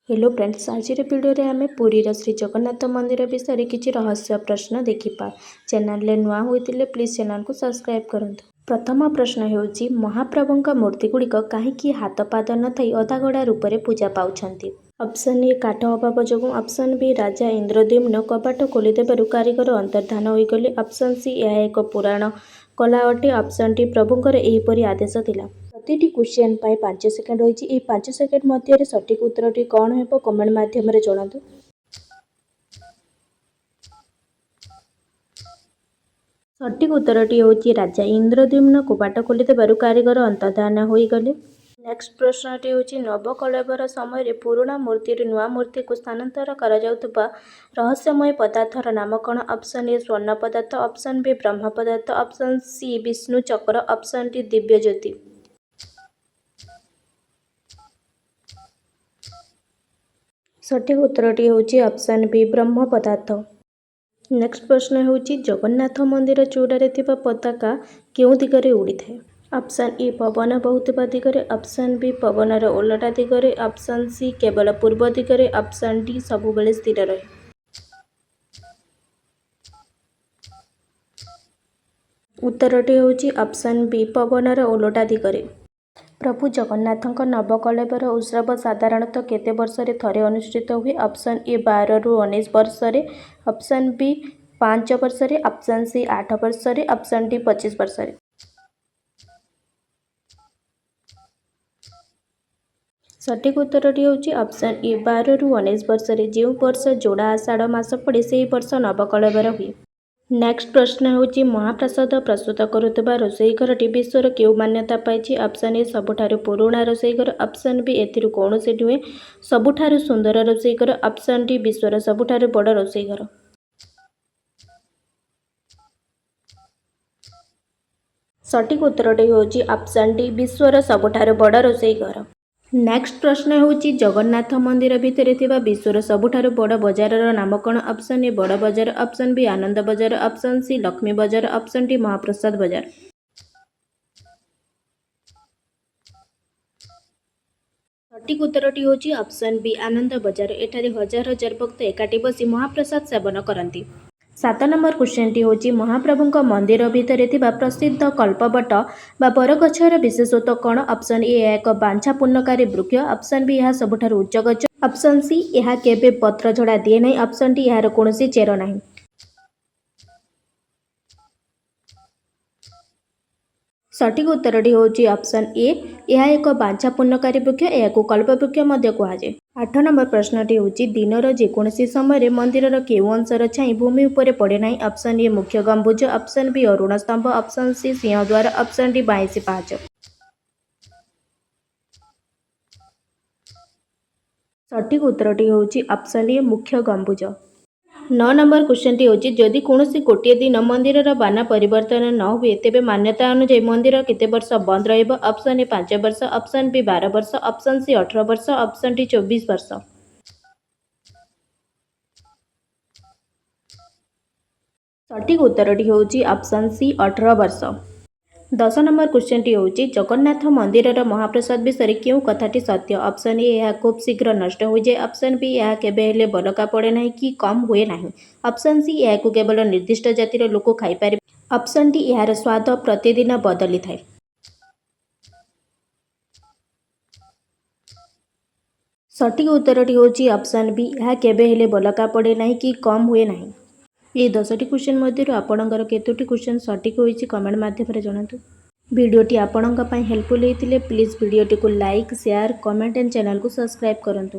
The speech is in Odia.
ହ୍ୟାଲୋ ଫ୍ରେଣ୍ଡସ୍, ଆଜିର ଭିଡ଼ିଓରେ ଆମେ ପୁରୀର ଶ୍ରୀ ଜଗନ୍ନାଥ ମନ୍ଦିର ବିଷୟରେ କିଛି ରହସ୍ୟ ପ୍ରଶ୍ନ ଦେଖିବା। ଚ୍ୟାନେଲରେ ନୂଆ ହୋଇଥିଲେ ପ୍ଲିଜ୍ ଚ୍ୟାନେଲକୁ ସବସ୍କ୍ରାଇବ୍ କରନ୍ତୁ। ପ୍ରଥମ ପ୍ରଶ୍ନ ହେଉଛି, ମହାପ୍ରଭୁଙ୍କ ମୂର୍ତ୍ତିଗୁଡ଼ିକ କାହିଁକି ହାତ ପାଦ ନଥାଇ ଅଧାଗଢ଼ା ରୂପରେ ପୂଜା ପାଉଛନ୍ତି? ଅପସନ୍ ଏ, କାଠ ଅଭାବ ଯୋଗୁଁ। ଅପସନ୍ ବି, ରାଜା ଇନ୍ଦ୍ରଦ୍ୟୁମ୍ନ କବାଟ ଖୋଲିଦେବାରୁ କାରିଗର ଅନ୍ତର୍ଦ୍ଧାନ ହୋଇଗଲେ। ଅପସନ୍ ସି, ଏହା ଏକ ପୁରାଣ କଳା ଅଟେ। ଅପସନ୍ ଡି, ପ୍ରଭୁଙ୍କର ଏହିପରି ଆଦେଶ ଥିଲା। ପ୍ରତିଟି କ୍ୱେଶ୍ଚନ୍ ପାଇଁ 5 ସେକେଣ୍ଡ ରହିଛି। ଏହି 5 ସେକେଣ୍ଡ ମଧ୍ୟରେ ସଠିକ୍ ଉତ୍ତରଟି କ'ଣ ହେବ, କମେଣ୍ଟ ମାଧ୍ୟମରେ ଜଣାନ୍ତୁ। ସଠିକ୍ ଉତ୍ତରଟି ହେଉଛି, ରାଜା ଇନ୍ଦ୍ରଦ୍ୟୁମ୍ନ କବାଟ ଖୋଲିଦେବାରୁ କାରିଗର ଅନ୍ତର୍ଦ୍ଧାନ ହୋଇଗଲେ। ନେକ୍ସଟ ପ୍ରଶ୍ନଟି ହେଉଛି, ନବକଳେବର ସମୟରେ ପୁରୁଣା ମୂର୍ତ୍ତିରୁ ନୂଆ ମୂର୍ତ୍ତିକୁ ସ୍ଥାନାନ୍ତର କରାଯାଉଥିବା ରହସ୍ୟମୟ ପଦାର୍ଥର ନାମ କ'ଣ? ଅପସନ୍ ଏ, ସ୍ୱର୍ଣ୍ଣ ପଦାର୍ଥ। ଅପସନ୍ ବି, ବ୍ରହ୍ମ ପଦାର୍ଥ। ଅପସନ୍ ସି, ବିଷ୍ଣୁ ଚକ୍ର। ଅପସନ୍ ଡି, ଦିବ୍ୟ ଜ୍ୟୋତି। ସଠିକ୍ ଉତ୍ତରଟି ହେଉଛି ଅପସନ୍ ବି, ବ୍ରହ୍ମ ପଦାର୍ଥ। ନେକ୍ସଟ ପ୍ରଶ୍ନ ହେଉଛି, ଜଗନ୍ନାଥ ମନ୍ଦିର ଚୂଡ଼ାରେ ଥିବା ପତାକା କେଉଁ ଦିଗରେ ଉଡ଼ିଥାଏ? ଅପସନ୍ ଏ, ପବନ ବହୁଥିବା ଦିଗରେ। ଅପସନ୍ ବି, ପବନର ଓଲଟା ଦିଗରେ। ଅପସନ୍ ସି, କେବଳ ପୂର୍ବ ଦିଗରେ। ଅପସନ୍ ଡି, ସବୁବେଳେ ସ୍ଥିର ରହେ। ଉତ୍ତରଟି ହେଉଛି ଅପସନ୍ ବି, ପବନର ଓଲଟା ଦିଗରେ। ପ୍ରଭୁ ଜଗନ୍ନାଥଙ୍କ ନବକଳେବର ଉତ୍ସବ ସାଧାରଣତଃ କେତେ ବର୍ଷରେ ଥରେ ଅନୁଷ୍ଠିତ ହୁଏ? ଅପସନ୍ ଏ, 12ରୁ 19 ବର୍ଷରେ। ଅପସନ୍ ବି, 5 ବର୍ଷରେ। ଅପସନ୍ ସି, 8 ବର୍ଷରେ। ଅପସନ୍ ଡି, 25 ବର୍ଷରେ। ସଠିକ୍ ଉତ୍ତରଟି ହେଉଛି ଅପସନ୍ ଏ, 12ରୁ 19 ବର୍ଷରେ। ଯେଉଁ ବର୍ଷ ଯୋଡ଼ା ଆଷାଢ଼ ମାସ ପଡ଼େ, ସେହି ବର୍ଷ ନବକଳେବର ହୁଏ। ନେକ୍ସଟ ପ୍ରଶ୍ନ ହେଉଛି, ମହାପ୍ରସାଦ ପ୍ରସ୍ତୁତ କରୁଥିବା ରୋଷେଇ ଘରଟି ବିଶ୍ୱର କେଉଁ ମାନ୍ୟତା ପାଇଛି? ଅପସନ୍ ଏ, ସବୁଠାରୁ ପୁରୁଣା ରୋଷେଇ ଘର। ଅପସନ୍ ବି, ଏଥିରୁ କୌଣସି ନୁହେଁ। ସବୁଠାରୁ ସୁନ୍ଦର ରୋଷେଇ ଘର। ଅପସନ୍ ଡି, ବିଶ୍ୱର ସବୁଠାରୁ ବଡ଼ ରୋଷେଇ ଘର। ସଠିକ୍ ଉତ୍ତରଟି ହେଉଛି ଅପସନ୍ ଡି, ବିଶ୍ୱର ସବୁଠାରୁ ବଡ଼ ରୋଷେଇ ଘର। ନେକ୍ସଟ ପ୍ରଶ୍ନ ହେଉଛି, ଜଗନ୍ନାଥ ମନ୍ଦିର ଭିତରେ ଥିବା ବିଶ୍ୱର ସବୁଠାରୁ ବଡ଼ ବଜାରର ନାମ କ'ଣ? ଅପସନ୍ ଏ, ବଡ଼ ବଜାର। ଅପସନ୍ ବି, ଆନନ୍ଦ ବଜାର। ଅପସନ୍ ସି, ଲକ୍ଷ୍ମୀ ବଜାର। ଅପସନ୍ ଡି, ମହାପ୍ରସାଦ ବଜାର। ସଠିକ୍ ଉତ୍ତରଟି ହେଉଛି ଅପସନ୍ ବି, ଆନନ୍ଦ ବଜାର। ଏଠାରେ ହଜାର ହଜାର ଭକ୍ତ ଏକାଠି ବସି ମହାପ୍ରସାଦ ସେବନ କରନ୍ତି। 7 ନମ୍ବର କ୍ୱେଶ୍ଚନଟି ହେଉଛି, ମହାପ୍ରଭୁଙ୍କ ମନ୍ଦିର ଭିତରେ ଥିବା ପ୍ରସିଦ୍ଧ କଳ୍ପବଟ ବା ବରଗଛର ବିଶେଷତ୍ୱ କ'ଣ? ଅପସନ୍ ଏ, ଏହା ଏକ ବାଞ୍ଛା ପୂର୍ଣ୍ଣକାରୀ ବୃକ୍ଷ। ଅପସନ୍ ବି, ଏହା ସବୁଠାରୁ ଉଚ୍ଚ ଗଛ। ଅପସନ୍ ସି, ଏହା କେବେ ପତ୍ର ଝଡ଼ା ଦିଏ ନାହିଁ। ଅପସନ୍ ଡି, ଏହାର କୌଣସି ଚେର ନାହିଁ। ସଠିକ୍ ଉତ୍ତରଟି ହେଉଛି ଅପସନ୍ ଏ, ଏହା ଏକ ବାଞ୍ଛା ପୂର୍ଣ୍ଣକାରୀ ବୃକ୍ଷ। ଏହାକୁ କଳ୍ପବୃକ୍ଷ ମଧ୍ୟ କୁହାଯାଏ। 8 ନମ୍ବର ପ୍ରଶ୍ନଟି ହେଉଛି, ଦିନର ଯେକୌଣସି ସମୟରେ ମନ୍ଦିରର କେଉଁ ଅଂଶର ଛାଇ ଭୂମି ଉପରେ ପଡ଼େ ନାହିଁ? ଅପସନ୍ ଏ, ମୁଖ୍ୟ ଗମ୍ବୁଜ। ଅପସନ୍ ବି, ଅରୁଣ ସ୍ତମ୍ଭ। ଅପସନ୍ ସି, ସିଂହଦ୍ୱାର। ଅପସନ୍ ଡି, 22 ପାହାଚ। ସଠିକ୍ ଉତ୍ତରଟି ହେଉଛି ଅପସନ୍ ଏ, ମୁଖ୍ୟ ଗମ୍ବୁଜ। 9 ନମ୍ବର କ୍ୱେଶ୍ଚନଟି ହେଉଛି, ଯଦି କୌଣସି ଗୋଟିଏ ଦିନ ମନ୍ଦିରର ବାନା ପରିବର୍ତ୍ତନ ନ ହୁଏ, ତେବେ ମାନ୍ୟତା ଅନୁଯାୟୀ ମନ୍ଦିର କେତେ ବର୍ଷ ବନ୍ଦ ରହିବ? ଅପସନ୍ ଏ, 5 ବର୍ଷ। ଅପସନ୍ ବି, 12 ବର୍ଷ। ଅପସନ୍ ସି, 18 ବର୍ଷ। ଅପସନ୍ ଡି, 24 ବର୍ଷ। ସଠିକ୍ ଉତ୍ତରଟି ହେଉଛି ଅପସନ୍ ସି, 18 ବର୍ଷ। 10 ନମ୍ବର କ୍ୱେଶ୍ଚନଟି ହେଉଛି, ଜଗନ୍ନାଥ ମନ୍ଦିରର ମହାପ୍ରସାଦ ବିଷୟରେ କେଉଁ କଥାଟି ସତ୍ୟ? ଅପସନ୍ ଏ, ଏହା ଖୁବ୍ ଶୀଘ୍ର ନଷ୍ଟ ହୋଇଯାଏ। ଅପସନ୍ ବି, ଏହା କେବେ ହେଲେ ବଳକା ପଡ଼େ ନାହିଁ କି କମ୍ ହୁଏ ନାହିଁ। ଅପସନ୍ ସି, ଏହାକୁ କେବଳ ନିର୍ଦ୍ଦିଷ୍ଟ ଜାତିର ଲୋକ ଖାଇପାରିବେ। ଅପସନ୍ ଡି, ଏହାର ସ୍ୱାଦ ପ୍ରତିଦିନ ବଦଳିଥାଏ। ସଠିକ୍ ଉତ୍ତରଟି ହେଉଛି ଅପସନ୍ ବି, ଏହା କେବେ ହେଲେ ବଳକା ପଡ଼େ ନାହିଁ କି କମ୍ ହୁଏ ନାହିଁ। ଏହି 10ଟି କ୍ୱେଶ୍ଚନ୍ ମଧ୍ୟରୁ ଆପଣଙ୍କର କେତୋଟି କ୍ୱେଶ୍ଚନ୍ ସଠିକ୍ ହୋଇଛି, କମେଣ୍ଟ ମାଧ୍ୟମରେ ଜଣାନ୍ତୁ। ଭିଡ଼ିଓଟି ଆପଣଙ୍କ ପାଇଁ ହେଲ୍ପଫୁଲ୍ ହେଇଥିଲେ ପ୍ଲିଜ୍ ଭିଡ଼ିଓଟିକୁ ଲାଇକ୍, ସେୟାର, କମେଣ୍ଟ ଆଣ୍ଡ ଚ୍ୟାନେଲକୁ ସବସ୍କ୍ରାଇବ୍ କରନ୍ତୁ।